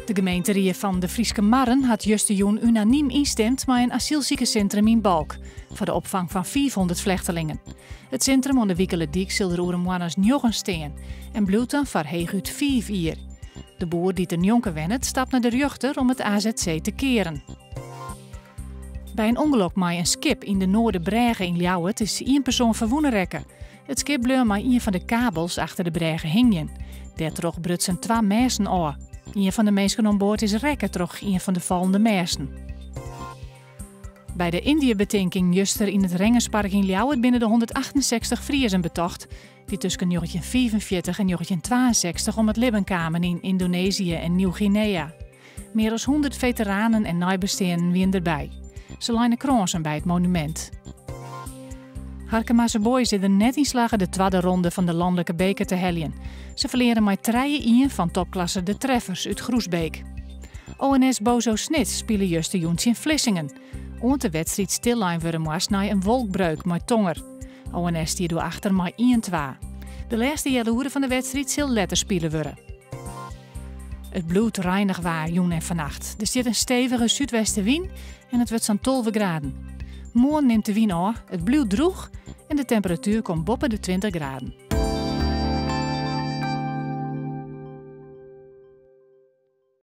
De gemeenterie fan De Fryske Marren hat justerjûn unanym ynstimd mei in asylsikerssintrum yn Balk foar de opfang fan 500 flechtelingen. It sintrum oan de Wikeledyk sil der oer in moanne as njoggen stean en bliuwt dan foar heechút fiif jier. De boer dy't der njonken wennet stapt nei de rjochter om it azc te kearen. By in ûngelok mei in skip yn de Noarderbrêge yn Ljouwert is ien persoan ferwûne rekke. It skip bleau mei ien fan de kabels achter de brêge hingjen. Dêrtroch brutsen twa mêsten ôf. Ien fan de minsken oan board is rekke troch ien fan de fallende mêsten. By de Indiëbetinking juster yn it Rengerspark yn Ljouwert binne de 168 Friezen betocht dy't tusken 1945 en 1962 om it libben kamen yn Yndonezië en Nieuw-Guinea. Mear as 100 feteranen en neibesteanden wiene derby. Se leine krânsen by it monumint. Harkemase Boys is der net yn slagge de twadde ronde fan de lanlike beker te heljen. Se ferlearen mei trije ien fan topklasser De Treffers út Groesbeek. ONS Bozo Snits spile justerjûn tsjin Vlissingen. Oant de wedstriid stillein wurde moast nei in wolkbreuk mei tonger. ONS stie doe achter mei ien twa. De lêste healoere fan de wedstriid sil letter spile wurde. It bliuwt reinich waar jûn en fannacht. Der stiet in stevige súdwestewyn en it wurdt sa'n 12 graden. Moarn nimt de wyn ôf, it bliuwt drûch en de temperatuer komt boppe de 20 graden.